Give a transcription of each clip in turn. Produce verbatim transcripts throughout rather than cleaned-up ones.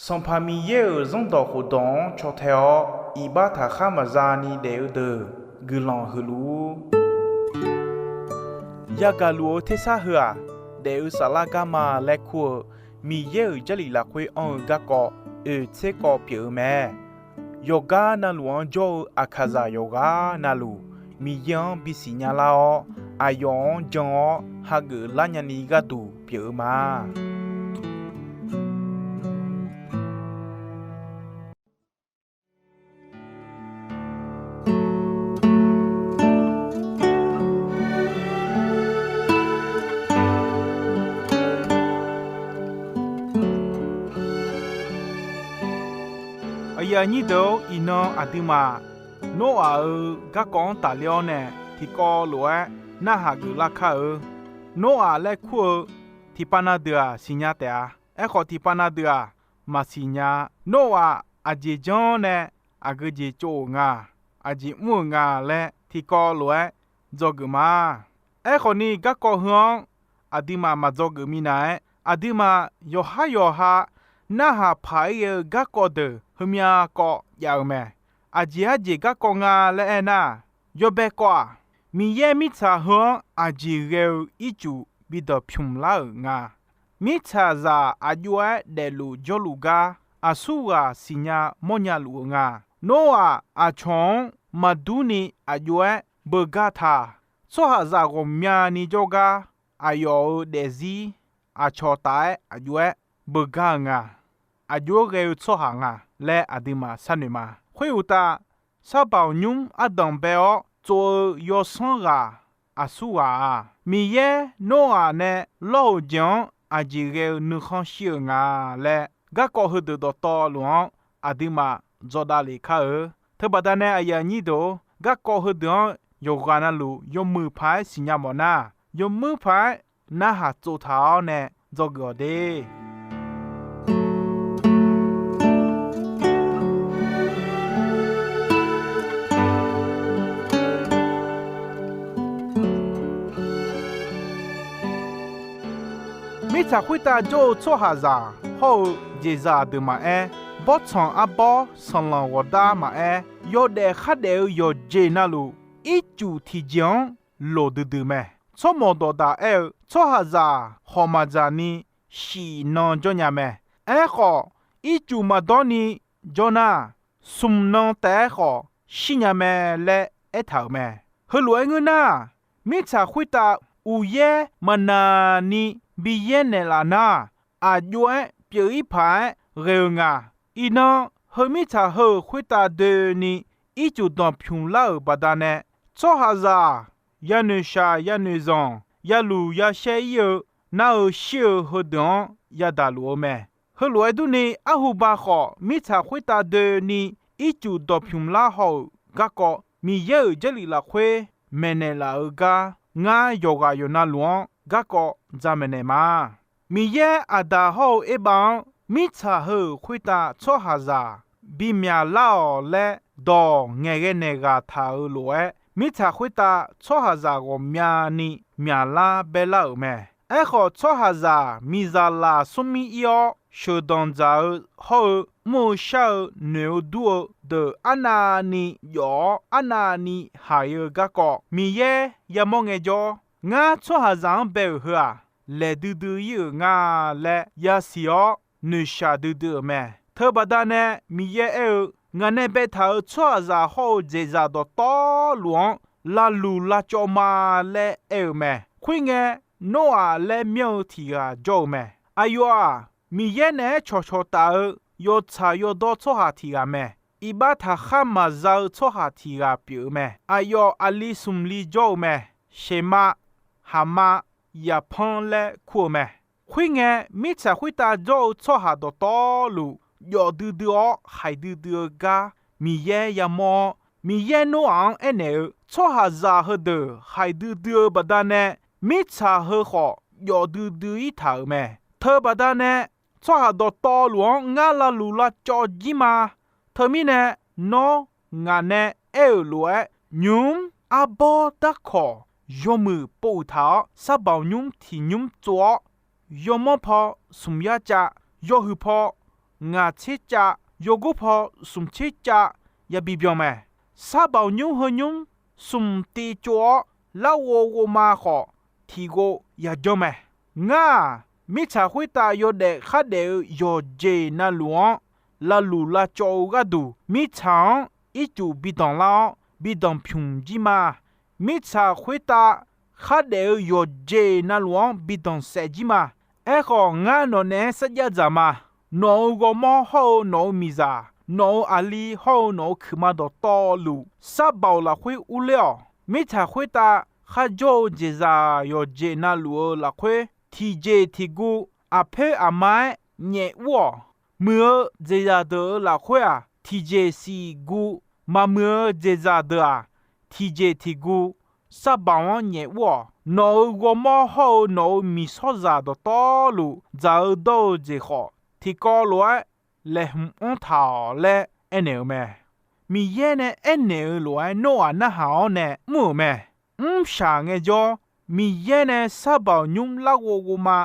Sanqpaq Miqyaer-euq zanrdawq khofdawq-anr caw tae-awr, iqbax taqkhar maqza ni daef-eu deuq guiqlanq huiq luf-ur. Yagaq luf-eu tersar heu-aq, daef-eu saflar garma laer kur-eu Miqyaer-euq Jarlif lafkhoer anr-eu garkawv oeq tser kawv pyeuf-eu mae. Yawqgar navluf-anr jawr-eu aqkaqzaq yawqghaq navluf, Miqyaer-anr bisiq nya lar-awr, aqyawf-anr jan-awr hageuf lar nyani gharduq pyeuf-eu ma. Aqyuif aqnyir deuq-or, iqnan aqduimaf Noraq-euq garkawv-anr tafler-awr nae tiqkawv lof-aer narhaq geuf lar kar-eu. Noraq laer kur-eu tiqpav na deuq-aq siqnya taef-a. Aerkhawf, tiqpav na deuq-aq maqsiq nya-a. Noraq aqjeq janr-awr nae aqgeu jeq tsov-euq nga, aqjeq mr-euq nga laer tiqkawv lof-aer dzawgeuf ma. Aerkhawf ni, garkawv heu-anr aqduimaf maqdzawgeuf minav-aer, aqduimaf yawqhar yawqha narhaq paq-ir ghae-eu garkawv deuq heumyav kawv jav-eu mae. Aqjeq arjeq garkawv nga laer aernar, yawbae kawv-aq, Miqyaer mirtsaq heu-anr aqjeq ghae-eu ircuf bi danqpymq lar-euq nga. Mirtsaqzaq aq jov-aer daefluf jawrluf gar aqsurghaq siqnya mawrnya luf-eu nga. Noraq aqcawq-anr maqdur ni aq jov-aer beugar taq. Tsawrhaqzaq ghawqmyani jawrgar aqyawf-euq daefzir aqcawq taf-aer aq jov-aer beugar-eu nga. Aq jov-aer ghae-eu tsawrhaq nga laer aqduimaf sharnoeq ma. Khoeruqtaf, sarbaq nymr ardanq bae-awr tsov-eu yawsanr ghaq aqsurghaq-aq, Miqyaer Noraq nae lawr-euq jeq-anr aqjeq ghae-eu nuikhanr shir-eu nga laer garkawv heudeuq dawqtawvluf-anr aqduimaf dzawdav lef kar-eu. Teubaqda nae aqyuif aqnyir deuq-or, garkawv heudeuq-anr yawqghaq navluf yawmuiq paq-aer siqnya mawf nar, yawmuiq paq-aer narhaq tsovtaq-awr nae dzawgeuf-awq de. Mirtsaq khoertav jawr-eu tsawrhaqzaq hawr-eu jeqzaq deuq maqaer, bawrtsanq arbawr sanqlanq ghawqdar maqaer, yawdaef khardaef-eu yawqjeq navluf ircuf tiqjeq-anr loq duidui mae. Tsawrmawq dawqdaq aer-eu, tsawrhaqzaq hawq maqdzaq ni shif nan jawr nya mae. Aerkhawf, ircuf maqdawr ni jawr nar, smq nan taef-aer khawf shir nya mae laer aertaq-euq mae. Heulof-aer ngeur nar, mirtsaq khoertav uqyaer maqnaq ni bi yaer naeqlaf nar, aq jov-aer pyeuf-ir paq-aer ghae-eu nga. Iqnan, heu mirtsaq heu-euq khoertav doeni ircuf danqpymq lar-euq baqdanae, tsawrhaqzaq-aq, yanoeq shaq yanoeq zanq, yaluq yashaer ir-eu, nar-eu shir-eu heudeuq-anr yadaq luf-eu mae. Heulof-aer durni, arhuba khawf mirtsaq khoertav doeni ircuf danqpymq lar haw-euq garkawv, Miqyaer-euq Jarlif lafkhoer maeqnaeq laf-eu gar, ngar yawqghaq yawqnavluf-anr garkawv jamaeq naeq ma. Miqyaer Aqdaq hawr-eu Erbav-anr mirtsaq heu-euq khoertav tsawrhaqzaq bimyaq lar-awq laer dawq ngaeqghae naeq ghaq taq-euq lof-aer, mirtsaq khoertav tsawrhaqzaq ghawqmyani myaqlar baerlar-euq mae. Aerkhawf, tsawrhaqzaq miqzaq laf smrmir ir-awr, sheuqdanq dzaq-eu hawr-eu mr-eu shar-eu noeq-eu dur-eu deuq arnavni jawf-awr, arnavni haiq-eu garkawv Miqyaer yamawr ngaejawr, ngar tsawrhaqzaq-anr bae-euq heu-aq, laeq duidui ir-euq nga laer yasiq-awr noeqshaq duidui-euq mae. Teubaqda nae Miqyaer aer-eu, ngaq nae baetaq-euq tsawrhaqzaq hawr-eu jeqzaq dawqtawvluf-anr lavluq lavcawv ma laer aer-eu mae. Khoerngae, Noraq laer myanr-eu tiq ghaq jawr-eu mae. Aqyawf-aq, Miqyaer naeq-aer cawqcawq taf-eu yawtsaq yawdawr tsawrhaq tiq ghaq mae. Iqbax taqkhar maqza-eu tsawrhaq tiq ghaq pyeuf-eu mae. Aqyawf aqli smq li jawr-eu mae. Seqmav, Haqmav, Yaqpanr laer kur-eu mae. Khoerngae, mirtsaq khoertav jawr-eu tsawrhaq dawqtawvluf, jawf duidui-awr haiq duidui-eu gar Miqyaer yamawr-awr, Miqyaer Noraq-anr aernaeq-eu, tsawrhaqzaq heudeuq haiq duidui-eu baqdanae, mirtsaq heu khawf jawf duidui-ir taq-euq mae. Teubaqda nae, tsawrhaq dawqtawvluf-anr ngar lavluq lavcawv jir ma. Teumirnae, nawr ngaq nae aer-euq lof-aer, nymq-mr arbawr darkawq yawmuiq pov uiq taq-awr, sarbaq nymr tiq nymr tsov-awr, yawmanr paw smq yar cav, yawhuiq paw ngaq tser cav, yawgor paw smq tser cav yabi byan mae. Sarbawq nymr heu nymr smq tiv tsov-awr, larghov ghovma khawf tiqghov yajanr mae. Ngar-aq, mirtsaq khoertav yawdaef khardaef-eu yawqjeq navluf-anr lavluq lavcawv-eu gharduq, mirtsaq-anr ircuf bi danqlar-awr bi danqpymq jir ma. Mirtsaq khoertav khardaef-eu yawqjeq navluf-anr bi danqsaef jir ma. Aerkhawf, ngar nawq naeq-aer sarjax dzaq ma. Nawq-euq ghawrmawr hawr-eu nawq-euq miqzaq, nawq-euq aqli hawr-eu nawq-euq kuiqma dawqtawvluf, sarbawq lafkhoer urler-awq. Mirtsaq khoertav kharjawr-eu jeqzaq yawqjeq navluf-eu lafkhoer, tiqjeq tiqguv aqpoer aqma-aer nyaef ur-awq. Muiq-eu jeqzaq deuq-euq lafkhoer-aq, tiqjeq siqguv maqmuiq-eu jeqzaq deuq-aq, tiqjeq tiqguv sarbawq-anr nyaef ur-awq. Nawq-euq ghawrmawr hawr-eu nawq-euq miqshawrzaq dawqtawvluf dzaq-eu dawr-eu jeq khawf, tiqkawv lof-aer laeqhmq anr taq-awq laer aernaeq-euq mae. Miqyaer nae aernaeq-eu lof-aer Noraq narhaq-awr nae mr-euq mae. Mrshaq ngaejawr, Miqyaer nae sarbawq nymr larghov ghovma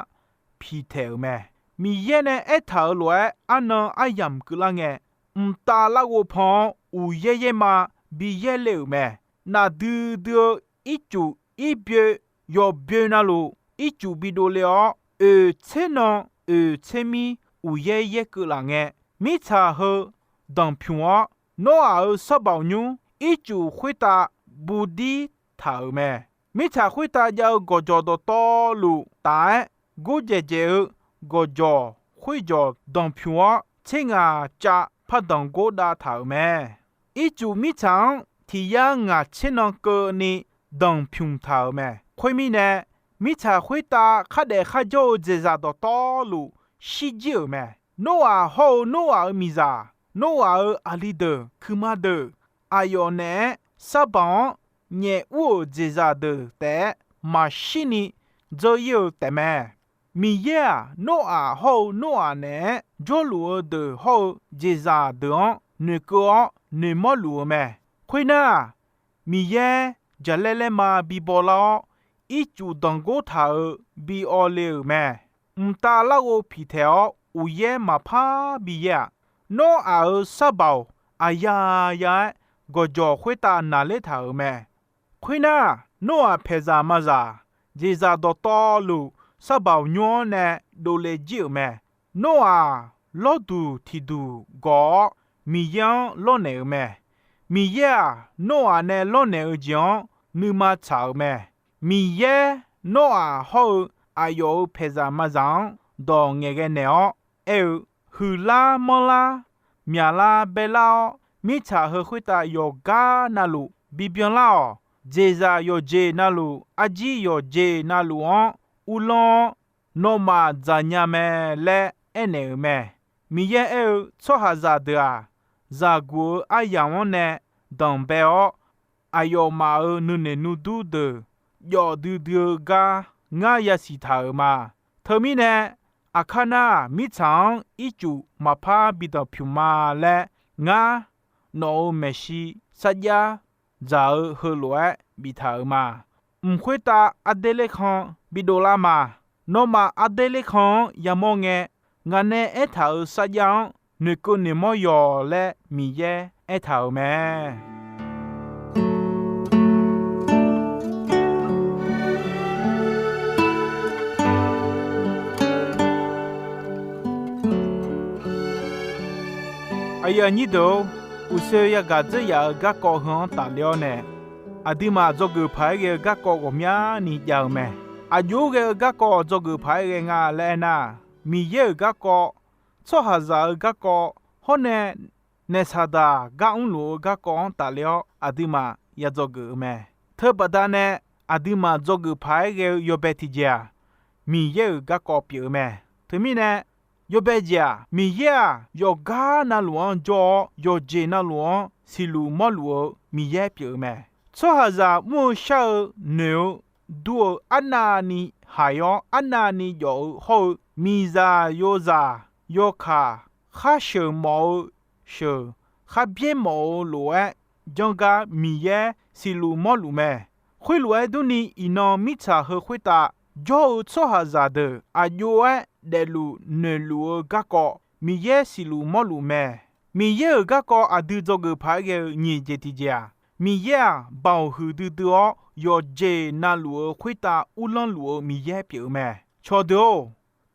piqtaeq-euq mae. Miqyaer nae aertaq-euq lof-aer arnan aryamq keuvlar ngae, mqtav larghov pan-anr uqyaer yaer ma bi yaerle-euq mae. Nafdui dui-eu ircuf irbyoe yawqbyoe navluf ircuf bidov le-awr, oeq tser nan oeq tser mir uqyaer yaerkeuv laf ngae, mirtsaq heu danqpymq-awr, Noraq-euq sarbawq nymr ircuf khoertav budir taq-euq mae. Mirtsaq khoertav jav-eu gawqjawq dawqtawvluf taf-aer gordzaeq dzaeq-eu gawqjawq khoerjawq danqpymq-awr, tser ngaq cav par danqgor dav taq-euq mae. Ircuf mirtsaq-anr tiq yar ngaq tser nan keuvni danqpymq taq-euq mae. Khoermirnae, mirtsaq khoertav khardaef kharjawr-eu jeqzaq dawqtawvluf shirjir-euq mae. Noraq hawr-eu Noraq-euq miqzaq, Noraq-euq aqli deuq, kuiqma deuq, aqyawf naeq-aer sarbawq-anr nyaef ur-euq jeqzaq deuq taef-aer maqshirni dzeur-ir-eu taefmae. Miqyaer-aq, Noraq hawr-eu Noraq naeq-aer jawrluf-eu deuq hawr-eu jeqzaq deuq-anr noeqkeuv-awr noeqmawr luf-eu mae. Khoernar, Miqyaer jaqlaer laerma bibaw lar-awr, ircuf danqgor taq-euq bi awv le-euq mae. Mqtav larghov piqtaeq-awr uqyaer maqpar bi yaer-aq, Noraq-euq sarbawq aqya ya-aer gawqjawq khoertav naqler taq-euq mae. Khoernar, Noraq paeqzaq mazaq jeqzaq dawqtawvluf sarbawq nymr-anr nae dovle jir-euq mae. Noraq lawrduq tiqduq gawq-awr Miqyaer-anr lawrnaeq-euq mae. Miqyaer-aq, Noraq nae lawrnaeq-eu jeq-anr nuima tsaq-euq mae. Miqyaer Noraq hawr-eu aqyawf-euq paeqzaq mazaq-anr dawq ngaeqghae naeq-awr aer-eu, huiqlar manrlar, myaqlar baerlar-awr, mirtsaq heu khoertav yawqgar navluf bibyan lar-awq. Jeqzaq yawqjeq navluf, arjir yawqjeq navluf-anr uvlanr-awr, nawmaf dzaqnya mae laer aernaeq-euq mae. Miqyaer aer-eu, tsawrhaqzaq deuq-aq, zaqguq-eu aryamq-anr nae danqbae-awr, aqyawfmaf-euq nuinoeq nuidur deuq jawf duidui-eu gar ngar yasiq taq-euq ma. Teumirnae, aqkar nar mirtsaq-anr ircuf maqpar bi danqpymq ma laer, ngar nawq-euq maeqshi sarjax dzaq-eu heulof-aer biftaq-euq ma. Mq khoertav arder lerkan bidov lar ma. Nawmaf arder lerkan-anr yamawr ngae, ngaq nae aertaq-euq sarjax-anr noeqkeuv noeqmawr yawq laer Miqyaer aertaq-euq mae. Aqyuif aqnyir deuq-or, uqshoe yagaq dzeur yaf-euq garkawv heu-anr tafler-awr nae, aqduimaf dzawgeuf paq-aer ghae-eu garkawv ghawqmyani jav-eu mae. Aqjox-aer ghae-eu garkawv dzawgeuf paq-aer ghae nga laer aernar, Miqyaer-euq garkawv, tsawrhaqzaq-euq garkawv, hawr nae naef saqdaq gar mrluf-eu garkawv-anr tafler-awr aqduimaf ya dzawgeuf-eu mae. Teubaqda nae aqduimaf dzawgeuf paq-aer ghae-eu yawbae tiqjeq-aq, Miqyaer-euq garkawv pyeuf-eu mae. Teumirnae, yawbae jeq-aq, Miqyaer-aq, yawqgar navluf-anr jawr-awr, yawqjeq navluf-anr siqluf mawrluf-eu Miqyaer pyeuf-eu mae. Tsawrhaqzaq mr-eu shar-eu noeq-eu dur-eu arnavni haiq-awr arnavni jawf-eu hawr-eu, miqzaq yozaq yawkaq khar sheuq mawf-eu sheuq, khar byaer mawf-eu lof-aer janrgar Miqyaer siqluf mawrluf mae. Khoerlof-aer durni, iqnan mirtsaq heu khoertav jawr-eu tsawrhaqzaq deuq aqjox-aer daefluf noeqluf-eu garkawv Miqyaer siqluf mawrluf mae. Miqyaer-euq garkawv aqdui dzawgeuf paq-aer ghae-eu nyiq jeq tiqjeq-aq, Miqyaer-aq, baoq huiqdui dui-awr yawqjeq navluf-euq khoertav uvlanr luf-eu Miqyaer pyeuf-eu mae. Cawqdeuq-or,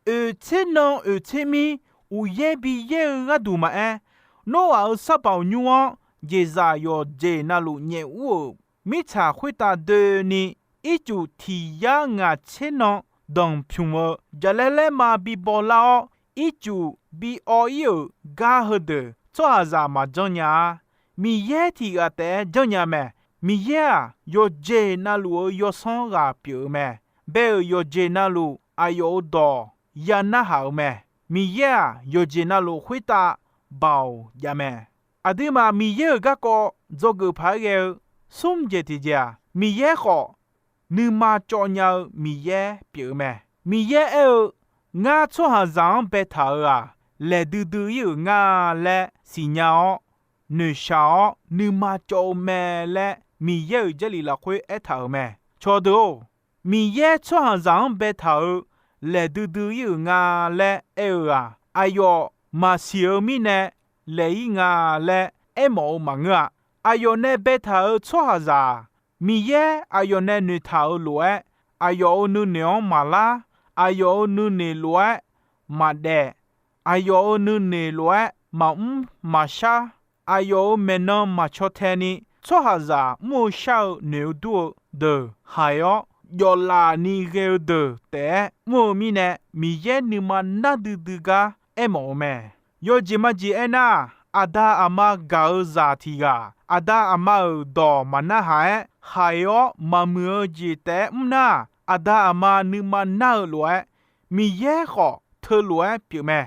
oeq tser nan oeq tser mir uqyaer bi yaer-eu gharduq maqaer, Noraq-euq sar baoq nymr-anr jeqzaq yawqjeq navluf nyaef ur-euq mirtsaq khoertav doeni, ircuf tiq yar ngaq tser nan danqpymq-eu jaqlaer laerma bi baw lar-awr, ircuf bi awv ir-euq gar heudeuq tsawrhaqzaq maqjanr nya-a. Miqyaer tiq ghaq taef-aer janrnya mae. Miqyaer-aq, yawqjeq navluf-euq yawsanr ghaq pyeuf-eu mae. Bae-euq yawqjeq navluf aqyawf-euq dawq ya narhaq-eu mae. Miqyaer-aq, yawqjeq navluf khoertav baoq jav mae. Aqduimaf Miqyaer-euq garkawv dzawgeuf paq-aer ghae-eu smr jeq tiqjeq-aq, Miqyaer khawf nuima cawv nya-eu Miqyaer pyeuf-eu mae. Miqyaer aer-eu, Ngar tsawrhaqzaq-anr baetaq-euq-aq, laeq duidui ir-euq nga laer siqnya-awr, noeqshaq-awr nuima cawv-eu mae laer Miqyaer-euq Jarlif lafkhoer aertaq-euq mae. Cawqdeuq-or, Miqyaer tsawrhaqzaq-anr baetaq-euq laeq duidui ir-euq nga laer aer-eu-aq, aqyawf maqsiq-eu mirnae laeq ir nga laer aermawf-eu maqngeur-a. Aqyawf nae baetaq-euq tsawrhaqzaq-aq, Miqyaer aqyawf nae noeqtaq-euq lof-aer, aqyawf-euq nuinoeq-anr maqlar, aqyawf-euq nuinoeq lof-aer maqdaef, aqyawf-euq nuinoeq lof-aer maqmr maqshar, aqyawf-euq maeqnan maqcaw tae ni, tsawrhaqzaq mr-eu shar-eu noeq-eu dur-eu deuq haiq-awr, jawflaf ni ghae-eu deuq taef-aer mr-eu mirnae, Miqyaer nuima nar duidui gar aermawf-eu mae. Yawjeq majeq aernar, aqda aqma gaq-eu zaq tiq ghaq, aqda aqma-euq dawq maqnarhaq-aer haiq-awr maqmuiq-eu jeq taef-aer mr nar, aqda aqma nuima nar-eu lof-aer, Miqyaer khawf teulof-aer pyeuf mae.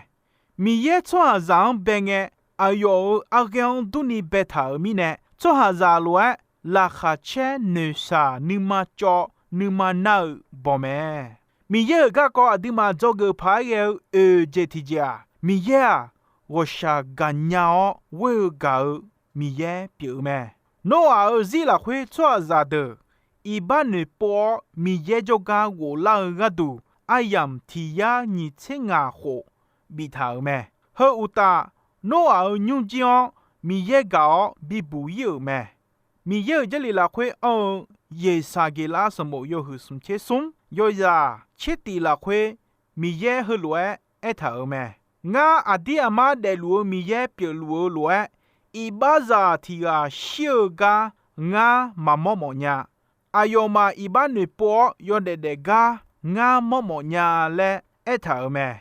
Miqyaer tsawrhaqzaq-anr bae ngae, aqyawf-euq arghaer-anr durni baetaq-euq mirnae, tsawrhaqzaq lof-aer laqkhaq caer noeqshaq nuima cawv nuima nar-eu bawq mae. Miqyaer-euq garkawv aqduimaf dzawgeuf paq-aer ghae-eu oeq jeq tiqjeq-aq, Miqyaer-aq, ghawqshaq gaqnya-awr ghoer-eu gaq-eu Miqyaer pyeuf-eu mae. Noraq-euq zir lafkhoer tsawrhaqzaq deuq iqbax noeqpov-awr Miqyaer jawrgar ghoflar-eu gharduq, aryamq tiq yar nyiq tser ngaq khof biftaq-euq mae. Heu uqtaf, Noraq-euq nymrjir-anr Miqyaer gaq-awr bibuq ir-euq mae. Miqyaer-euq Jarlif lafkhoer anr-eu Yeqsaqgeqlar sanqbof yawhuiq smq tser smr yawzaq tser tif lafkhoer Miqyaer heulof-aer aertaq-euq mae. Ngar aqdir aqmar daefluf-eu Miqyaer pyeufluf-eu lof-aer, iqbaxzaq tiq ghaq shir-eu gar ngar maqmawr mawf nya. Aqyawfmaf iqbax noeqpov-awr yawdaef daef gar ngar mawr mawf nya laer aertaq-euq mae.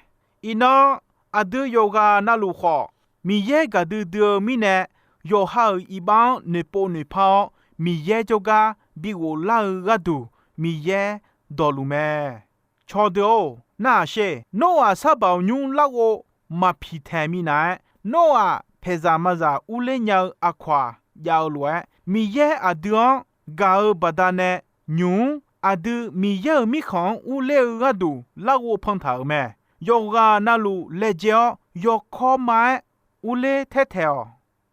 Iqnan, aqdui yawqghaq navluf khawf, Miqyaer gaqdui dui-eu mirnae, yawqha-euq iqbax-anr noeqpov noeqpar-awr, Miqyaer jawrgar bi ghoflar-eu gharduq Miqyaer dawqluf mae. Cawqdeuq-or, narhaq sher. Noraq sar baoq nymr larghov maqpiq taeq minav-aer, Noraq paeqzaq mazaq urler nya-eu aqkawq-aq jav-eu lof-aer, Miqyaer aqdui-anr gaq-eu baqdanae nymq-mr aqdui Miqyaer-euq mirkhanq-anr urler-eu gharduq larghov pantaq-euq mae. Yawqghaq navluf laejae-awr yawkawr ma-aer urler taertaeq-awq.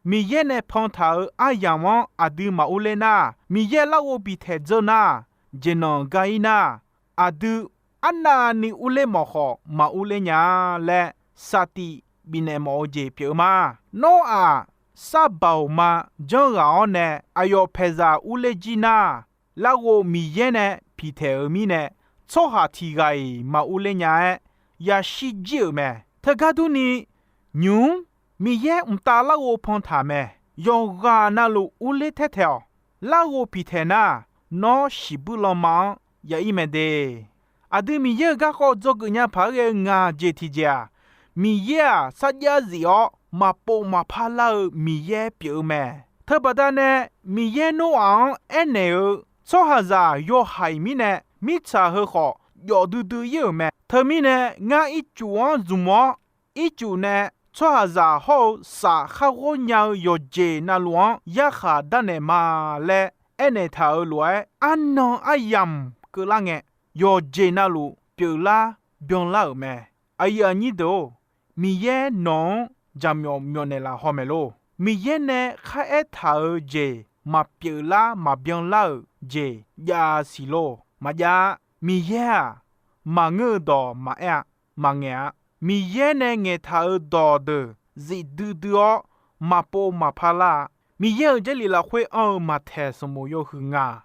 Miqyaer nae pantaq-euq aryamq-anr aqdui maqurler nar, Miqyaer larghov biftaeq dzeur nar, jeqnanq gar ir nar, aqdui arnavni urler mawf khawf maqurler nya-a laer saftif bifnaeq mawf-eu jeq pyeuf-eu ma. Nawr-aq, sar baoq ma janrghaq-awr nae aqyawf paeqzaq urler jir nar, larghov Miqyaer nae piqtaeq-euq mirnae, tsawrhaq tiq ghaq-iq maqurler nya-aer yashir jir-euq mae. Teugar durni, nymq-mr Miqyaer mqtav larghov pantaq mae. Yawqghaq navluf urler taertaeq-awq. Larghov piqtaeq nar, nawr shiqbuir lanma-anr ya ir mae de. Aqdui Miqyaer-euq garkawv dzawgeuf nya paq-aer ghae-eu ngaq jeq tiqjeq-aq, Miqyaer-aq sarjax zif-awr maqpov maqpar lar-eu Miqyaer pyeuf-eu mae. Teubaqda nae Miqyaer Noraq-anr aernaeq-eu, tsawrhaqzaq yawhaiq mirnae mirtsaq heu khawf jawf duidui ir-euq mae. Teumirnae ngar ircuf-anr zmq-awr, ircuf nae tsawrhaqzaq hawr-eu saf khar ghawr nya-eu yawqjeq navluf-anr yarkhaq darnaeq ma laer aernaeq taq-euq lof-aer, arnan aryamq keuvlar ngae, yawqjeq navluf pyeuflar byanlar-euq mae. Aqyuif aqnyir deuq-or, Miqyaer nawq-anr jaqmyawf myawf naeqlaf haw maeq lor. Miqyaer nae kharaer taq-euq jeq maqpyeuf lar maqbyan lar-euq jeq jav siq lor. Maqjav-a. Miqyaer-aq, maqngeur-eu dawq maqaer-a, maqngaeq-a. Miqyaer nae ngaeqtaq-euq dawqdeuq zifdui dui-awr maqpov maqpar lar-a. Miqyaer-euq Jarlif lafkhoer anr-eu Maqtaeq sanqbof yawhuiq ngaq,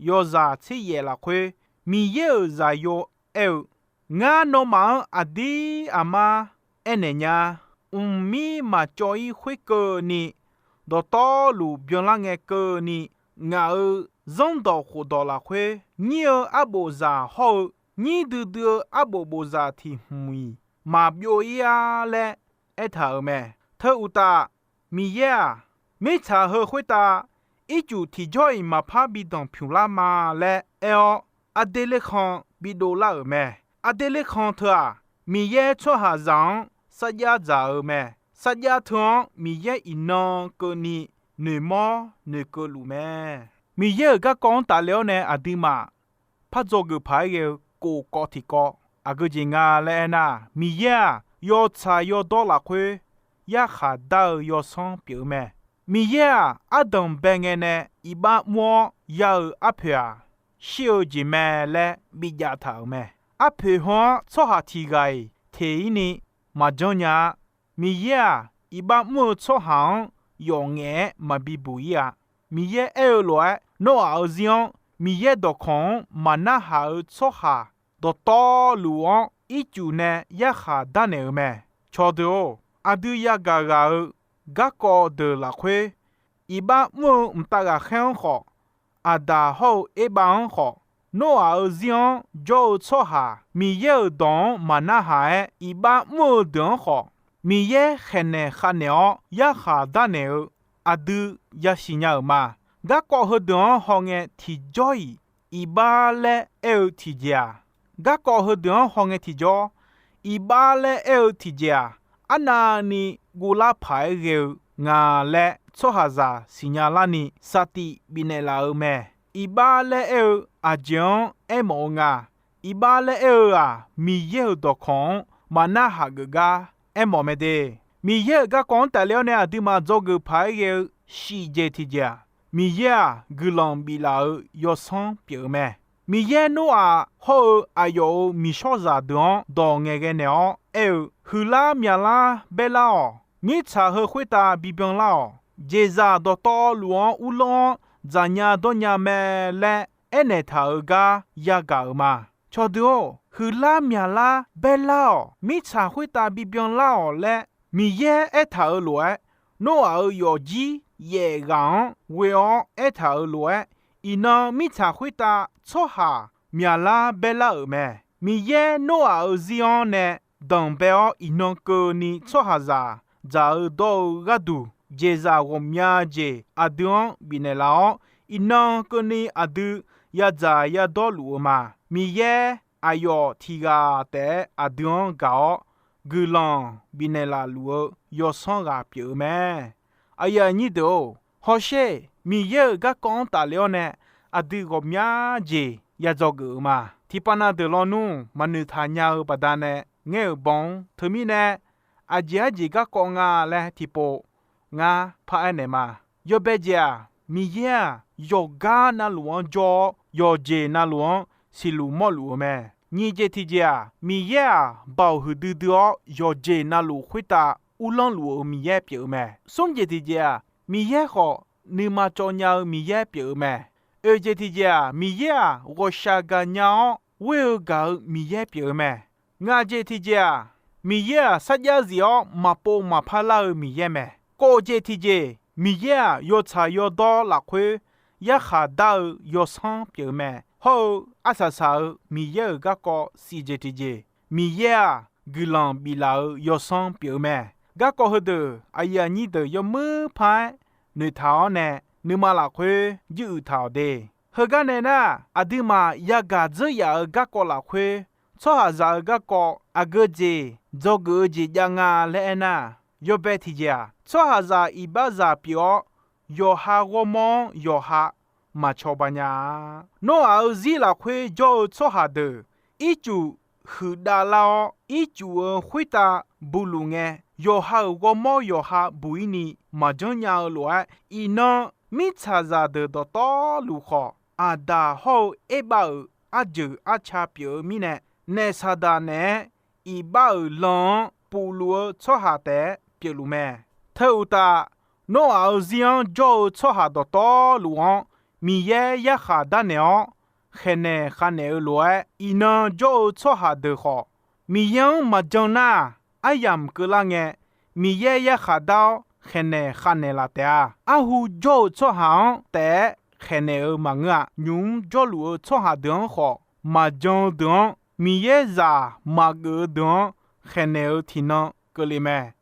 yawzaq tser yaef lafkhoer, Miqyaer-euq Zaqyo aer-eu, Ngar nawmaf-anr aqdir aqmar aernaeq nya. Mqmir maqcawv-ir khoerkeuvni, dawqtawvluf byanlar ngae keuvni, ngaq-euq zanrdawq khofdawq lafkhoer nyir-eu arbof zaq hawr-eu, nyir duidui-eu arbof bofzaq tiq hmq-iq maqbyov-ir-ar laer aertaq-euq mae. Teu uqtaf, Miqyaer-aq, mirtsaq heu khoertav ircuf tiqjawr-iq maqpar bi danqpymq lar ma laer aer-awr, aqdui lerkhan bidov lar-euq mae. Aqdui lerkhan teu-aq, Miqyaer tsawrhaqzaq-anr sarjax dzaq-eu mae. Sarjax teu-anr Miqyaer iqnan keuvni noeqmawr noeqkeuv luf mae. Miqyaer-euq garkawv-anr tafle-awr nae aqduimaf par dzawgeuf paq-aer ghae-eu kof kawv tiqkawv aqgeu jeq nga laer aernar, Miqyaer-aq, yawtsaq yawdawr lafkhoer yarkhaq dar-eu yawsanr pyeuf-eu mae. Miqyaer-aq, ardanq bae ngae nae iqbax mr-awr ya-euq arpoeq-aq, shir-eu jeq mae laer bijav taq-euq mae. Arpoeq heu-anr tsawrhaq tiq ghaq-iq teq-ir ni maqjanr nya-a. Miqyaer-aq, iqbax mr-eu tsawrhaq-anr yawf ngaef-aer maqbi buq-ir-a. Miqyaer aer-eu lof-aer, Noraq-euq zir-anr Miqyaer dawqkawq-anr maqnarhaq-eu tsawrhaq dawqtawvluf-anr ircuf nae yarkhaq darnaeq-eu mae. Cawqdeuq-or, aqdui yagaq ghaq-eu garkawv deuq lafkhoer, iqbax mr-eu mqtav ghaqkhaer-anr khawf, Aqdaq hawr-eu Erbav-anr khawf, Noraq-euq zir-anr jawr-eu tsawrhaq Miqyaer-euq dawq-anr maqnarhaq-aer iqbax mr-eu deuq-anr khawf, Miqyaer khaeqnaeq khavnaeq-awr yarkhaq darnaeq-eu aqdui yasiq nya-euq ma. Garkawv heudeuq-anr hawngae tiqjawr-iq iqbax laer aer-eu tiqjeq-aq, garkawv heudeuq-anr hawngae tiqjawr iqbax laer aer-eu tiqjeq-aq, arnavni guvlar paq-aer ghae-eu nga laer tsawrhaqzaq siqnya larni saftif bifnaeq laf-eu mae. Iqbax laer aer-eu aqjeq-anr aermawf-eu nga. Iqbax laer aer-eu-aq, Miqyaer-euq dawqkawq-anr maqnarhaq geuf gar aermawf mae de. Miqyaer-euq garkawv-anr tafle-awr nae aqduimaf dzawgeuf paq-aer ghae-eu shif jeq tiqjeq-aq, Miqyaer-aq, guiqlanq biflaf-eu yawsanr pyeuf-eu mae. Miqyaer Noraq hawr-eu aqyawf-euq miqshawrzaq deuq-anr dawq ngaeqghae naeq-awr aer-eu, Huiqlar myaqlar baerlar-awq. Mirtsaq heu khoertav bibyan lar-awq. Jeqzaq dawqtawvluf-anr uvlanr-awr dzaqnya dawrnya mae laer aernaeq taq-euq gar yagaq-euq ma. Cawqdeuq-or, huiqlar myaqlar baerlar-awq. Mirtsaq khoertav bibyan lar-awq laer Miqyaer aertaq-euq lof-aer, Noraq-euq yawfjir yaef ghaq-anr ghoe-awr aertaq-euq lof-aer, iqnan mirtsaq khoertav tsawrhaq myaqlar baerlar-euq mae. Miqyaer Noraq-euq zir-anr nae danqbae-awr iqnan keuvni tsawrhaqzaq dzaq-eu dawr-eu gharduq, jeqzaq ghawqmya jeq aqdui-anr bifnaeq laf-awr, iqnan keuvni aqdui yadzaq yadawr luf-eu ma. Miqyaer aqyawf tiq ghaq taef-aer aqdui-anr gaq-awr, guiqlanq bifnaeq laf luf-eu yawsanr ghaq pyeuf-eu mae. Aqyuif aqnyir deuq-or, hawsher, Miqyaer-euq garkawv-anr tafle-awr nae aqdui ghawqmya jeq ya dzawgeuf-eu ma. Tiqpav na deuq lawnmr maqnoeq taq nya-eu baqdanae ngaer-euq baw-anr teumirnae, aqjeq arjeq garkawv nga laer tiqpov ngar paraer naeq ma. Yawbae jeq-aq, Miqyaer-aq, yawqgar navluf-anr jawr-awr, yawqjeq navluf-anr siqluf mawrluf-eu mae. Nyiq jeq tiqjeq-aq, Miqyaer-aq, baoq huiqdui dui-awr yawqjeq navluf khoertav uvlanr luf-eu Miqyaer pyeuf-eu mae. Smr jeq tiqjeq-aq, Miqyaer khawf nuima cawv nya-eu Miqyaer pyeuf-eu mae. Oeq jeq tiqjeq-aq, Miqyaer-aq, ghawqshaq gaqnya-awr ghoer-eu gaq-eu Miqyaer pyeuf-eu mae. Ngaq jeq tiqjeq-aq, Miqyaer-aq, sarjax zif-awr maqpov maqpar lar-eu Miqyaer mae. Kof jeq tiqjeq, Miqyaer-aq, yawtsaq yawdawr lafkhoer yarkhaq dar-eu yawsanr pyeuf-eu mae. Hawr-eu arsaq saq-eu Miqyaer-euq garkawv siq jeq tiqjeq, Miqyaer-aq, guiqlanq biflaf-eu yawsanr pyeuf-eu mae. Garkawv heudeuq aqyuif aqnyir deuq yawmuir par-aer noeqtaq-awr nae, nuima lafkhoer jiruiq taq-awq de. Heugar nae nar, aqduimaf yagaq dzeur yaf-eu garkawv lafkhoer, tsawrhaqzaq-eu garkawv aqgeu jeq dzawgeuf-eu jeq jav nga laer aernar, yawbae tiqjeq-aq, tsawrhaqzaq iqbaxzaq pyeuf-awr, yawqha ghawrmawr-anr yawqha maqcawba nya-a. Nawr-aq-euq zir lafkhoer jawr-eu tsawrhaq deuq ircuf huiqdav lar-awr, ircuf-eu khoertav buluf ngae, yawqha-euq ghawrmawr yawqha buq-ir ni maqjanr nya-eu lof-aer, iqnan mirtsaqzaq deuq dawqtawvluf khawf, Aqdaq hawr-eu Erbav-euq arjeuq arca pyeuf-eu mirnae, naef Saqdaq naeq-aer iqbax-euq lan-anr pufluf-eu tsawrhaq taef-aer pyeufluf mae. Teu uqtaf, Noraq-euq zir-anr jawr-eu tsawrhaq dawqtawvluf-anr Miqyaer yarkhaq darnaeq-awr khaeqnaeq khavnaeq-eu lof-aer, iqnan jawr-eu tsawrhaq deuq khawf, Miqyaer-anr maqjan nar, aryamq keuvlar ngae, Miqyaer yarkhaq dar-awr khaeqnaeq khavnaeq laf taef-a. Arhu jawr-eu tsawrhaq-anr taef-aer khaeqnaeq-eu maqngeur-a. Nymq-mr jawrluf-eu tsawrhaq deuq-anr khawf, maqjan-eu deuq-anr, Miqyaer zaq maqgeuf-eu deuq-anr khaeqnaeq-eu tiqnan keuvle mae.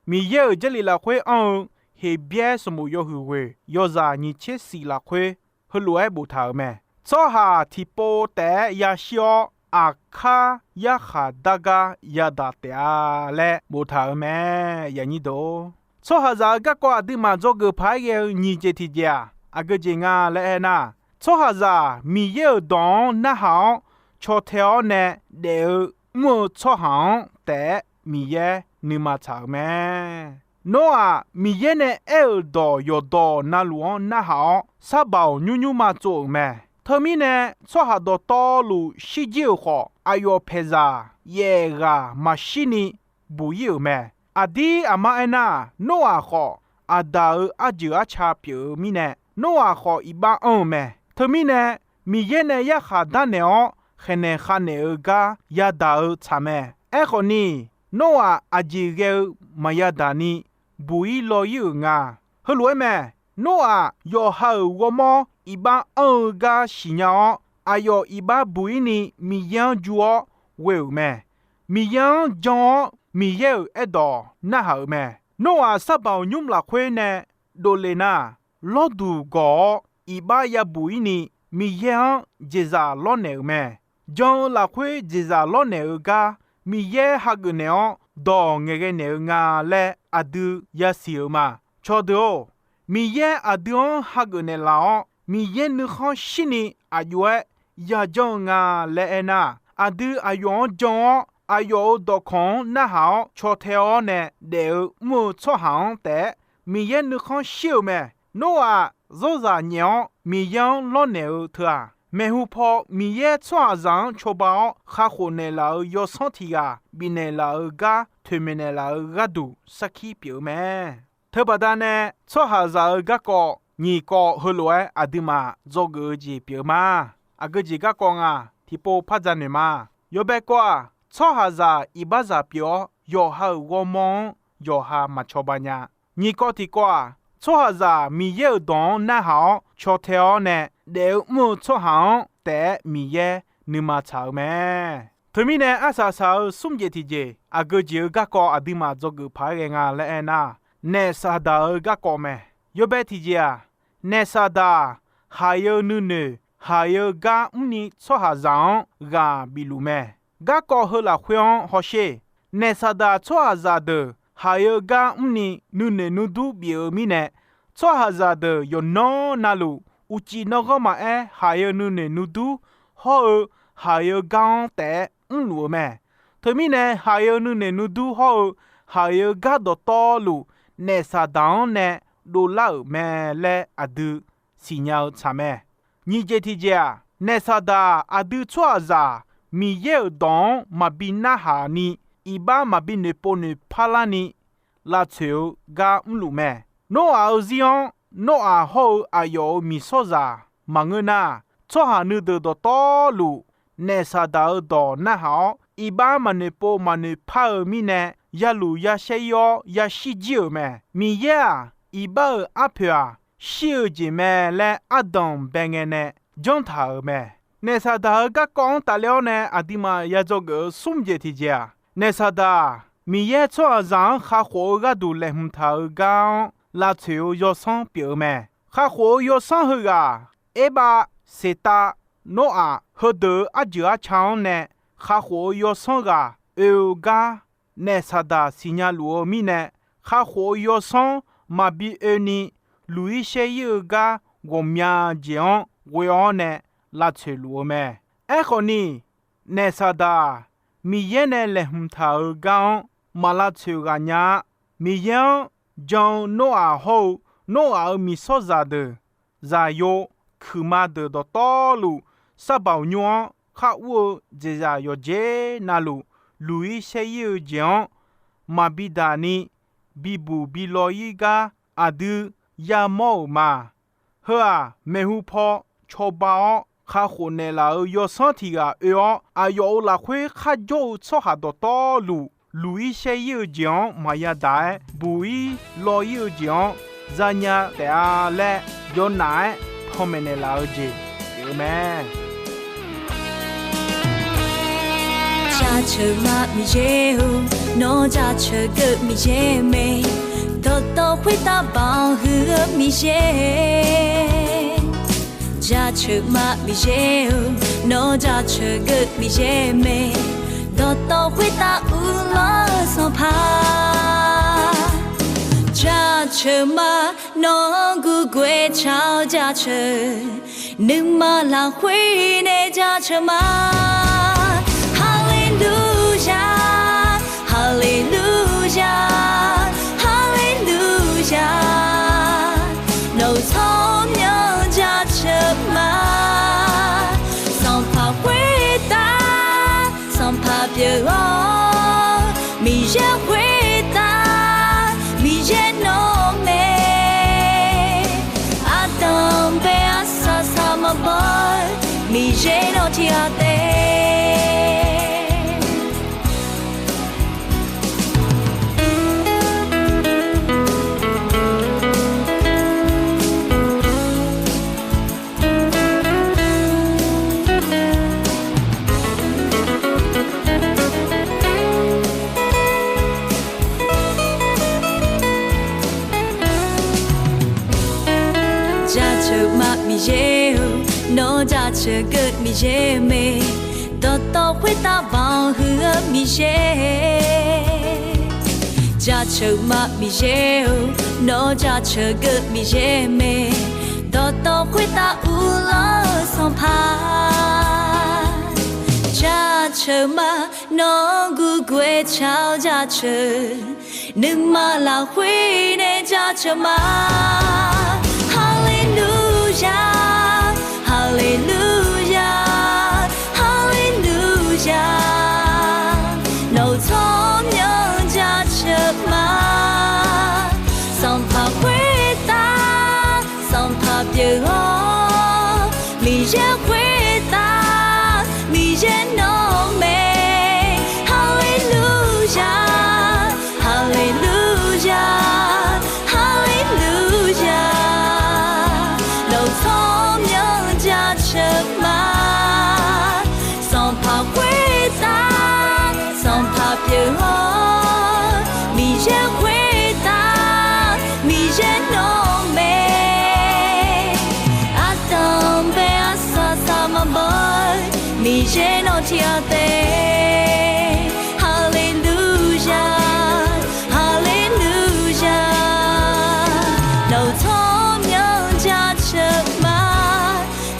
Miqyaer-euq Jarlif lafkhoer anr-eu Heqbyaer sanqbof yawhuiq ghoeq yawzaq nyiq tser shif lafkhoer heulof-aer boftaq-euq mae. Tsawrhaq tiqpov taef-aer yashir-awr, aqkar yarkhaq dar gar yadaq taef-a laer boftaq-euq mae. Tsawrhaq zaq-eu garkawv aqduimaf dzawgeuf paq-aer ghae-eu nyiq jeq tiqjeq-aq, aqgeu jeq nga laer aernar, tsawrhaqzaq Miqyaer-euq dawq-anr narhaq-awr caw tae-awr nae daef-eu mr-eu tsawrhaq-anr taef-aer Miqyaer nuima tsaq-euq mae. Noraq Miqyaer nae aer-euq dawq yawqdawq navluf-anr narhaq-awr, sar baoq nymr nymrma tsov-euq mae. Teumirnae, tsawrhaq dawqtawvluf shirjir-euq khawf, aqyawf paeqzaq yaef ghaq maqshirni buq ir-euq mae. Aqdir aqmar aernar, Noraq khawf, Aqdaq-euq arjeuq arca pyeuf-eu mirnae, Noraq khawf iqbax anr-eu mae. Teumirnae, Miqyaer nae yarkhaq darnaeq-awr khaeqnaeq khavnaeq-eu gar yadaq-eu tsaq mae. Aerkhawf ni, Noraq aqjeq ghae-eu maqya daq ni buq ir law ir-euq nga. Heulof-aer mae. Noraq yawqha-euq ghawrmawr iqbax anr-eu gar siqnya-awr, aqyawf iqbax buq ir ni Miqyaer-anr jur-awr ghoe-euq mae. Miqyaer-anr jan-awr, Miqyaer-euq aerdawq narhaq-euq mae. Noraq sar baoq nymr lafkhoer nae dovle nar, lawrduq gawq-awr iqbax yabuq ir ni Miqyaer-anr jeqzaq lawrnaeq-euq mae. Jan-eu lafkhoer jeqzaq lawrnaeq-eu gar Miqyaer hageuf naeq-awr dawq ngaeqghae naeq-eu nga laer aqdui yasiq-euq ma. Cawqdeuq-or, Miqyaer aqdui-anr hageuf naeqlaf-awr, Miqyaer nuikhanr shirni aqjox-aer yajanr-eu nga laer aernar, aqdui aqyawf-anr jan-awr, aqyawf-euq dawqkawq-anr narhaq-awr caw tae-awr nae daef-eu mr-eu tsawrhaq-anr taef-aer Miqyaer nuikhanr shir-eu mae. Noraq zawrzaq nyaef-awr Miqyaer-anr lawrnaeq-eu teu-aq, maeqhu paw Miqyaer tsawrhaqzaq-anr cawba-awr kakhof naeqlaf-euq yawsanr tiq ghaq bifnaeq laf-eu gar toeqmaeq naeqlaf-eu gharduq sarkir pyeuf-eu mae. Teubaqda nae tsawrhaqzaq-eu garkawv nyiq kawv heulof-aer aqduimaf dzawgeuf-eu jeq pyeuf-eu ma. Aqgeu jeq garkawv nga, tiqpov par dzaq noeq ma. Yawbae kawv-aq, tsawrhaqzaq iqbaxzaq pyeuf-awr, yawqha-euq ghawrmawr-anr yawqha maqcawba nya. Nyiq kawv tiqkawv-aq, tsawrhaqzaq Miqyaer-euq dawq-anr narhaq-awr caw tae-awr nae daef-eu mr-eu tsawrhaq-anr taef-aer Miqyaer nuima tsaq-eu mae. Teumirnae arsaq saq-eu smr jeq tiqjeq, aqgeu jeq-eu garkawv aqduimaf dzawgeuf paq-aer ghae nga laer aernar, naef saqdaq-eu garkawv mae. Yawbae tiqjeq-aq, naef saqdaq haiq-eu nuinoeq haiq-eu gar mrni tsawrhaqzaq-anr ghaq bif luf mae. Garkawv heu lafkhoer-anr hawsher. Naef saqdaq tsawrhaqzaq deuq haiq-eu gar mrni nuinoeq nuidur bif-eu mirnae, tsawrhaqzaq deuq yawqnan navluf uqcif nanrghanr maqaer haiq-eu nuinoeq nuidur hawr-eu haiq-eu gar-anr taef-aer mrluf-eu mae. Teumirnae haiq-eu nuinoeq nuidur hawr-eu haiq-eu gar dawqtawvluf, naef saqdaq-anr nae dovlar-euq mae laer aqdui siqnya-eu tsaq mae. Nyiq jeq tiqjeq-aq, naef saqdaq aqdui tsawrhaqzaq Miqyaer-euq dawq-anr maqbi narhaq ni, iqbax maqbi noeqpov noeqpar larni lavtsoeq-eu gar mrluf mae. Noraq-eu zir-anr Noraq hawr-eu aqyawf-euq miqsawrzaq maqngeur nar, tsawrhaq nuideuq dawqtawvluf naef saqdaq-eu dawq narhaq-awr, iqbax maqnoeqpov maqnoeqpar-eu mirnae, yaluf yashaer ir-awr yashir jir-euq mae. Miqyaer-aq, iqbax-euq arpoeq-aq, shir-eu jeq mae laer ardanq bae ngae nae janr taq-euq mae. Naef saqdaq-eu garkawv-anr tafler-awr nae aqduimaf ya dzawgeuf-eu smr jeq tiqjeq-aq, naef saqdaq-aq, Miqyaer tsawrhaqzaq-anr kakhof-eu gharduq laeqhmq taq-eu gar-anr lavtsoeq-eu yawsanr pyeuf-eu mae. Kakhof-eu yawsanr heughaq, Erbav, Seqtav, Noraq heudeuq-euq arjeuq arca-anr nae kakhof-eu yawsanr ghaq oe-eu gar naef saqdaq siqnya luf-eu mirnae, kakhof-eu yawsanr maqbi oeni luq ir shaer ir-eu gar ghawqmya jeq-anr ghoe-awr nae lavtsoeq luf-eu mae. Aerkhawf ni, naef saqdaq-aq, Miqyaer nae laeqhmq taq-euq gar-anr maq lavtsoeq ghaq nya-a. Miqyaer-anr jan-eu Noraq hawr-eu Noraq-euq miqsawrzaq deuq, zaqyo, kuiqma deuq dawqtawvluf, sar baq nymr-anr khar ur-eu jeqzaq yawqjeq navluf, luq-ir shaer-ir-eu jeq-anr maqbi daq ni bibuq bi law-ir gar aqdui yamawr-euq ma. Heu-aq, maeqhu paw cawba-awr kakhof naeqlaf-euq yawsanr tiq ghaq oe-awr, aqyawf-euq lafkhoer kharjawr-eu tsawrhaq dawqtawvluf, luq-ir shaer-ir-eu jeq-anr maqya daq-aer, buq-ir law-ir-eu jeq-anr zanya taef-a laer, yawnaf-aer panmaeq naeqlaf-eu jeq pyeuf-eu mae. Jaceuq ma Miqyaer-or, nawr jaceuq geuv Miqyaer mae, dawqtawv khoertav banq huiq-eu Miqyaer. Jaceuq ma Miqyaer-or, nawr jaceuq geuv Miqyaer mae, dawqtawv khoertav uvlanr-eu Sanqpaq. Jaceuq ma, nawq-anr gurguaev tsaq-awr jaceuq, nuima lafkhoer nae jaceuq ma. Haleluya, haleluya, haleluya. Nawq-euq tsawrmyanr jaceuq ma. Sanqpaq khoertav Sanqpaq pyeuf-awr, Miqyaer khoertav Miqyaer nawr mae. Ardanq bae arsaq saq maqbaw-eu Miqyaer nawr tiq ghaq taef. Jaceuq ma Miqyaer-or, nawr jaceuq geuv Miqyaer mae, dawqtawv khoertav banq huiq-eu Miqyaer. Jaceuq ma Miqyaer-or, nawr jaceuq geuv Miqyaer mae, dawqtawv khoertav uvlanr-eu Sanqpaq. Jaceuq ma, nawq-anr gurguaev tsaq-awr jaceuq, nuima lafkhoer nae jaceuq ma. Haleluya, haleluya, haleluya. Nawq-euq tsawrmyanr jaceuq ma. Sanqpaq khoertav Sanqpaq pyeuf-awr, Miqyaer khoertav Miqyaer nawr mae. Haleluya, haleluya, haleluya. Nawq-euq tsawrmyanr jaceuq ma. Sanqpaq khoertav Sanqpaq pyeuf-awr, Miqyaer khoertav Miqyaer nawr mae. Ardanq bae arsaq saq maqbaw-eu Miqyaer nawr tiq ghaq taef. Haleluya, haleluya. Nawq-euq tsawrmyanr jaceuq ma.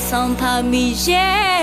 Sanqpaq Miqyaer